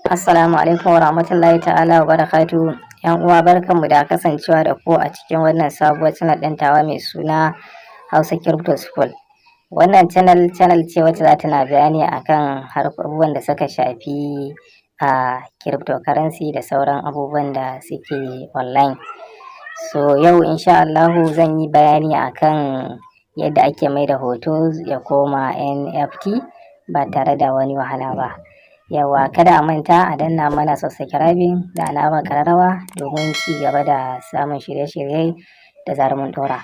Assalamu alaikum wa rahmatullahi ta'ala wa barakatuhu. ‘Yan uwa, barkanmu da kasancewa da ku a cikin wannan sabuwar channel ɗin tawa mai suna Hausa Crypto School. Wannan channel, channel ce wacce za ta na bayani akan abubuwan da suka shafi a cryptocurrency da sauran abubuwan da suke online. So yau, insha Allahu, zan yi bayani akan yadda ake mai da hoto ya koma NFT ba tare da wani wahala ba. Yawwa, kada a manta a danna mana subscribing da alamar kararrawa domin ci gaba da samun shirye-shirye da zarar mun ɗora.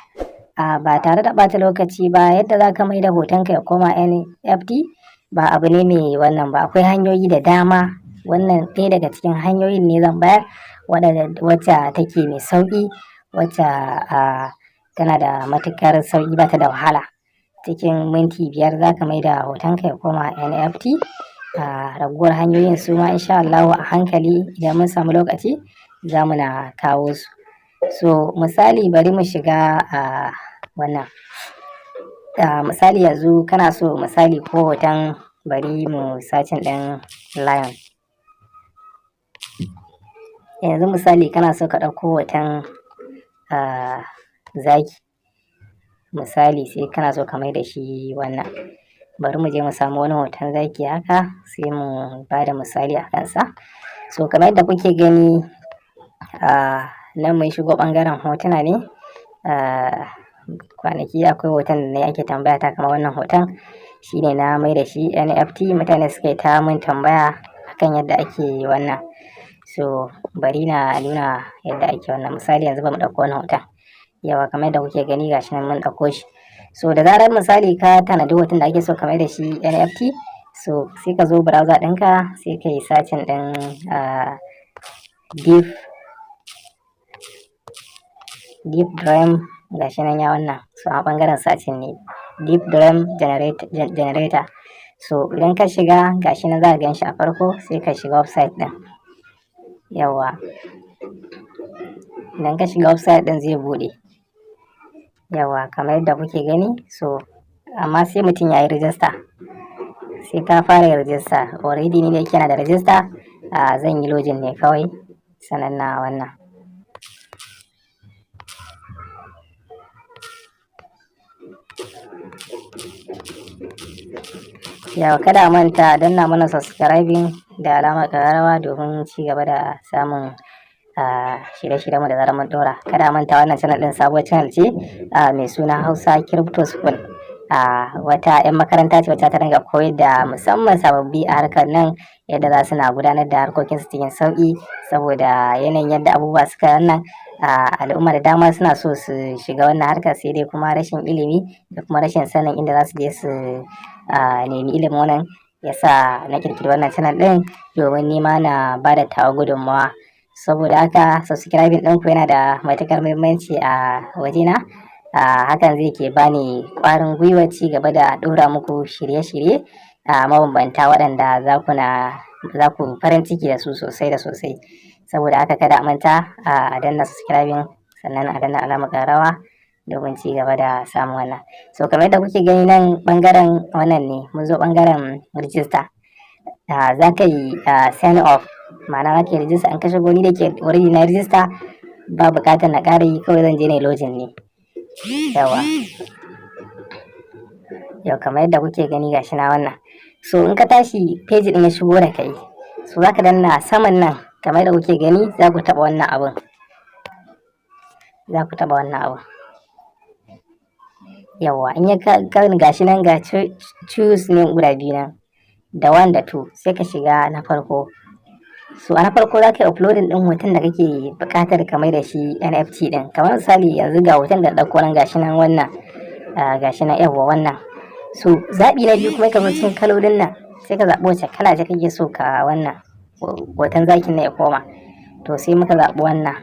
A ba tare da ɓata lokaci ba, yadda za ka mai da hotonka ya koma NFT ba abu ne mai wannan ba, akwai hanyoyi da dama. Wannan ɗaya daga cikin hanyoyin ne zan bayar, wacce take mai sauƙi, wacce tana da matuƙar sauƙi, ba ta da wahala. Cikin minti 5 za ka mai da hotonka ya koma NFT. A raguwar hanyoyin su ma, insha Allahu, a hankali idan mun samu lokaci za mu na kawo su. So misali, bari mu shiga a wannan. Misali, yanzu kana so, misali, ko hoton, bari mu searching ɗin lion. Yanzu misali kana so ka ɗauko hoton zaki misali, sai kana so ka mai da shi wannan. Bari mu je mu samu wani hoton zaki haka, sai mu bada misali a kansa. So kamar yadda kuke gani, nan mun shigo ɓangaren hotuna ne. Kwanaki akwai hoton da ne ake tambaya ta kamar wannan hoton, shine na mai da shi NFT, mutane suka yi ta mun tambaya akan yadda ake wannan. So bari na nuna yadda ake wannan. Misali, yanzu ba mu ɗauko wannan hoton. Yawwa, kamar yadda kuke gani, gashi nan mun ɗauko shi. So da zarar misali ka tanadi hoton da ake so ka mai da shi NFT, so sai ka zo browser ɗinka, sai ka yi searching ɗin Deep Dream. Gashi nan ya wannan. So a ɓangaren searching ne, Deep Dream Generator. So idan ka shiga, gashi nan za ka gan shi a farko, sai ka shiga website ɗin. Yawwa, idan ka shiga website ɗin zai buɗe. Yawwa, kamar yadda kuke gani. So amma sai mutum ya yi rijista, sai ka fara yin rijista. Already ni da yake na da rijista, zan yi login ne kawai sannan na wannan. Yawwa, kada a manta danna mana subscribing da alamar ƙararrawa domin ci gaba da samun shirye-shiryen mu da zarar mun ɗora. Kada a manta, wannan channel ɗin sabuwar channel ce mai suna Hausa Crypto School. Wata 'yan makaranta ce wacce ta dinga koyar da musamman sababbi a harkar nan yadda za su na gudanar da harkokinsu cikin sauƙi, saboda yanayin yadda abubuwa suka wannan, al'umma da dama suna so su shiga wannan harkar, sai dai kuma rashin ilimi da kuma rashin sanin inda za su je su nemi ilimin wannan yasa na ƙirƙiri wannan channel ɗin domin nima na bada tawa gudunmawa. Saboda haka subscribing ɗinku yana da matuƙar muhimmanci a wajena. Hakan zai ke bani ƙwarin gwiwar ci gaba da ɗora muku shirye-shirye mabambanta waɗanda za ku farin ciki da su sosai da sosai. Saboda haka kada a manta a danna subscribing, sannan a danna alamar ƙararrawa domin ci gaba da samun wannan. So kamar yadda kuke gani, nan ɓangaren wannan ne, mun zo ɓangaren rijista. Za ka yi sign up, ma'ana za ka yi rijista in ka shigo. Ni da ke already na rijista, ba buƙatar na ƙara yi, kawai zan je na yi login ne. Yawwa. Yau kamar yadda kuke gani, gashi na wannan. So in ka tashi, page ɗin ya shigo da kai. So za ka danna saman nan, kamar yadda kuke gani, za ku taɓa wannan abun. Za ku taɓa wannan abun. Yawwa, in ya ka gashi nan, ga choose ne guda biyu nan, da one da two, sai ka shiga na farko. So a na farko za ka yi uploading ɗin hoton da kake buƙatar ka mai da shi NFT ɗin. Kamar misali yanzu ga hoton da ɗauko nan, gashi nan wannan, gashi nan, yawwa, wannan. So zaɓi na biyu kuma, ka zo cikin kalolin nan, sai ka zaɓi wacce kala ce kake so ka wannan hoton zakin na ya koma. To sai muka zaɓi wannan,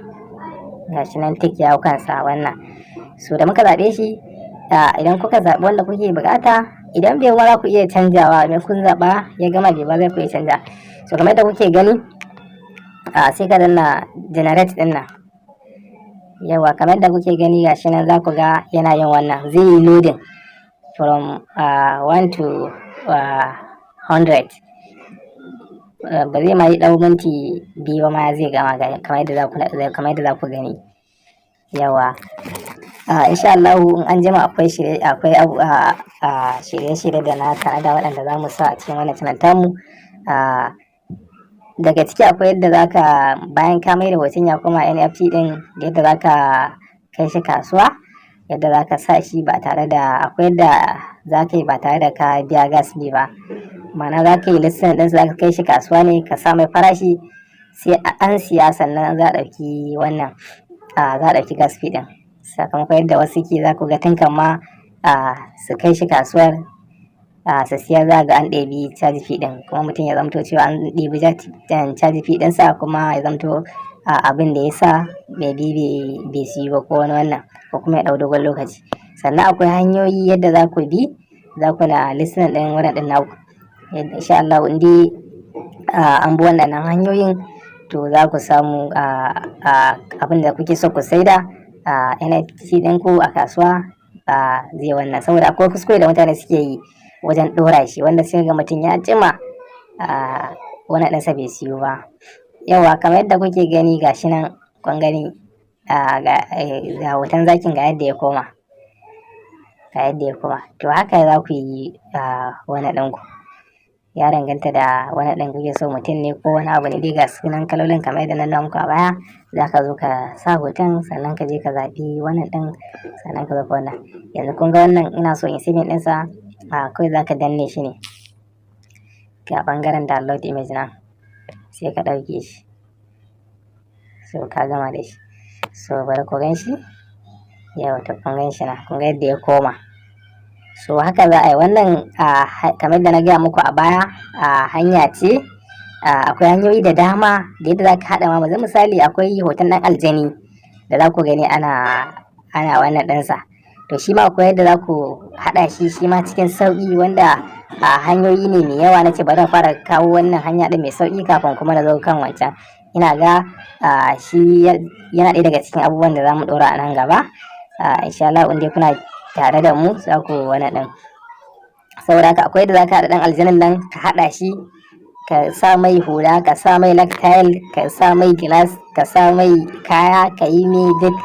gashi nan tick ya hau kansa wannan. So da muka zaɓe shi, idan kuka zaɓi wanda kuke buƙata, idan bai ma za ku iya canjawa. Idan kun zaɓa ya gama, bai ba, zai ku iya canja. So kamar yadda kuke gani, sai ka danna generate ɗin nan. Yawwa, kamar yadda kuke gani, gashi nan za ku ga yana yin wannan, zai yi loading from 1 to 100. Ba zai ma yi ɗau minti 2 ba ma zai gama, kamar yadda za ku gani. Yawa, insha Allah in an jima akwai shirye akwai shirye-shirye da na tanada waɗanda za mu sa a cikin wannan channel tamu. Daga ciki akwai yadda zaka, bayan ka mai da hoton ya koma NFT din, yadda zaka kai shi kasuwa, yadda zaka sa shi ba tare da, akwai yadda zaka yi ba tare da ka biya gas fee ba. Ma'ana, zaka yi listing ɗinsa, zaka kai shi kasuwa ne, ka sa mai farashi, sai an siya sannan za a ɗauki wannan, za a ɗauki gas fee ɗin. Sakamakon yadda wasu ke, za ku ga tun kan ma su kai shi kasuwar su siya, za ga an ɗebi charge fee ɗin. Kuma mutum ya zamto cewa an ɗebi charge fee ɗinsa, kuma ya zamto abin da ya sa maybe bai siyu ba ko wani wannan, ko kuma ya ɗau dogon lokaci. Sannan akwai hanyoyi yadda za ku bi za ku na listing ɗin wannan ɗin naku. Insha Allah in dai an bi wannan hanyoyin, to za ku samu abin da kuke so ku saida NFT ɗinku a kasuwa zai wannan. Saboda akwai kuskure da mutane suke yi wajen ɗora shi, wanda sai ga mutum ya jima wani ɗinsa bai siyo ba. Yawa, kamar yadda kuke gani, gashi nan kun gani, ga hoton zakin, ga yadda ya koma, ga yadda ya koma. To haka za ku yi wani ɗinku, ya danganta da wani ɗin kuke so, mutum ne ko wani abu ne dai. Ga sunan kalolin kamar yadda na nuna muku a baya. Za ka zo ka sa hoton, sannan ka je ka zaɓi wannan ɗin, sannan ka zo ka wannan. Yanzu kun ga wannan, ina so in saving ɗinsa, kawai za ka danne shi ne ga ɓangaren download image nan, sai ka ɗauke shi. So ka gama da shi. So bari ku gan shi. Yau, to kun gan shi na, kun ga yadda ya koma. So haka za a yi wannan. Kamar da na gaya muku a baya, hanya ce, akwai hanyoyi da dama da yadda za ka haɗa ma. Yanzu misali, akwai hoton ɗan aljani da za ku gani ana wannan ɗinsa. To shi ma akwai yadda za ku haɗa shi, shi ma cikin sauƙi, wanda a hanyoyi ne mai yawa. Na ce bari fara kawo wannan hanya ɗin mai sauƙi kafin kuma na zo kan wancan. Ina ga shi yana ɗaya daga cikin abubuwan da za mu ɗora a nan gaba insha Allah. In dai kuna tare da mu, za ku wani ɗin. Saboda haka akwai yadda za ka haɗa ɗan aljanin nan, ka haɗa shi, ka sa mai hula, ka sa mai lactile, ka sa mai gilas, ka sa mai kaya, ka yi mai duk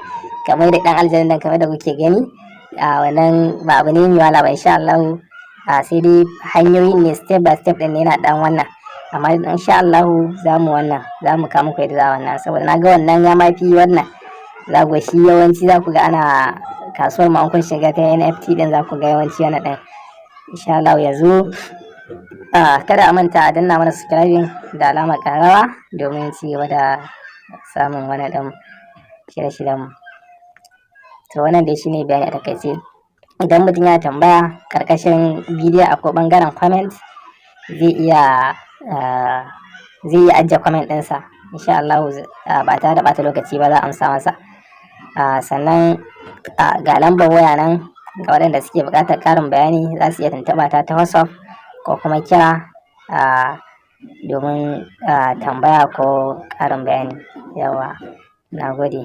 kamar da ɗan aljanin nan, kamar da kuke gani. A wannan ba abu ne mai wahala ba insha Allah. Sai dai hanyoyin ne, step by step ɗin ne yana ɗan wannan. Amma insha Allah za mu wannan, za mu kawo muku yadda za wannan, saboda na ga wannan ya ma fi wannan. Za ku shi yawanci za ku ga ana kasuwar ma, kun shiga ta NFT din, za ku ga yawanci wannan ɗin insha Allah. Yanzu kada a manta a danna mana subscribing da alamar ƙararrawa domin ci gaba da samun wani ɗan shirye-shiryen mu. To wannan dai shine bayani a takaice. Idan mutum ya tambaya, karkashin bidiyo akwai bangaren comment, zai iya ajiye comment ɗinsa. Insha Allah ba tare da ɓata lokaci ba za a amsa masa. Sannan ga lambar waya nan ga waɗanda suke buƙatar ƙarin bayani, za su iya tuntuɓa ta ta WhatsApp ko kuma kira domin tambaya ko ƙarin bayani. Yawa, na gode.